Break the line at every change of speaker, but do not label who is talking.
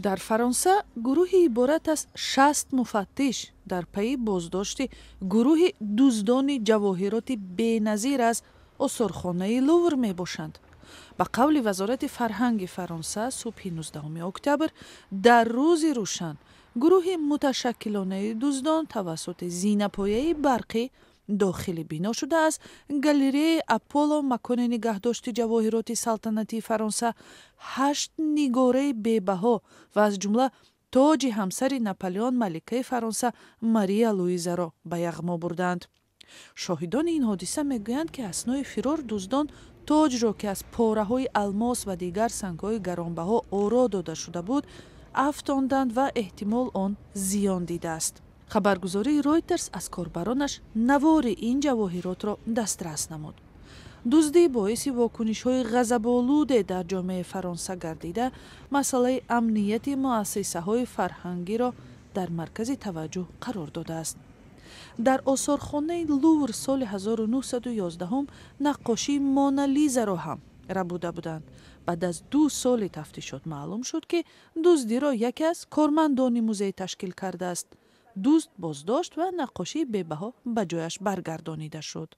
Дар Фаронса гурӯҳи иборат аз 60 муфаттиш дар пайи боздошти гурӯҳи дуздони ҷавоҳироти беназир аз осорхонаи Лувр мебошанд. Ба қавли Вазорати фарҳанги Фаронса, субҳи 19 октябр дар рӯзи рӯшан гурӯҳи муташаккилонаи дуздон тавассути зинапояи барқӣ дохили бино шуда, аз галереяи Аполло, макони нигаҳдошти ҷавоҳироти салтанатии Фаронса, ҳашт нигораи бебаҳо ва аз ҷумла тоҷи ҳамсари Наполеон, маликаи Фаронса Мария Луизаро ба яғмо бурданд. Шоҳидони ин ҳодиса мегӯянд, ки аснои фирор дуздон тоҷро, ки аз пораҳои алмос ва дигар сангҳои гаронбаҳо оро дода шуда буд, афтонданд ва эҳтимол он зиён дидааст. Хабаргузории Ройтерс аз корбаронаш навори ин ҷавоҳиротро дастрас намуд. Дуздӣ боиси вокунишҳои ғазаболуде дар ҷомеаи Фаронса гардида, масъалаи амнияти муассисаҳои фарҳангиро дар маркази таваҷҷӯҳ қарор додааст. Дар осорхонаи Лувр соли 1911 наққошии Мона Лизаро ҳам рабуда буданд. Баъд аз 2 соли тафтишот маълум шуд, ки дуздиро яке аз кормандони музей ташкил кардааст. Дузд боздошт ва наққошии бебаҳо ба ҷояш баргардонида шуд.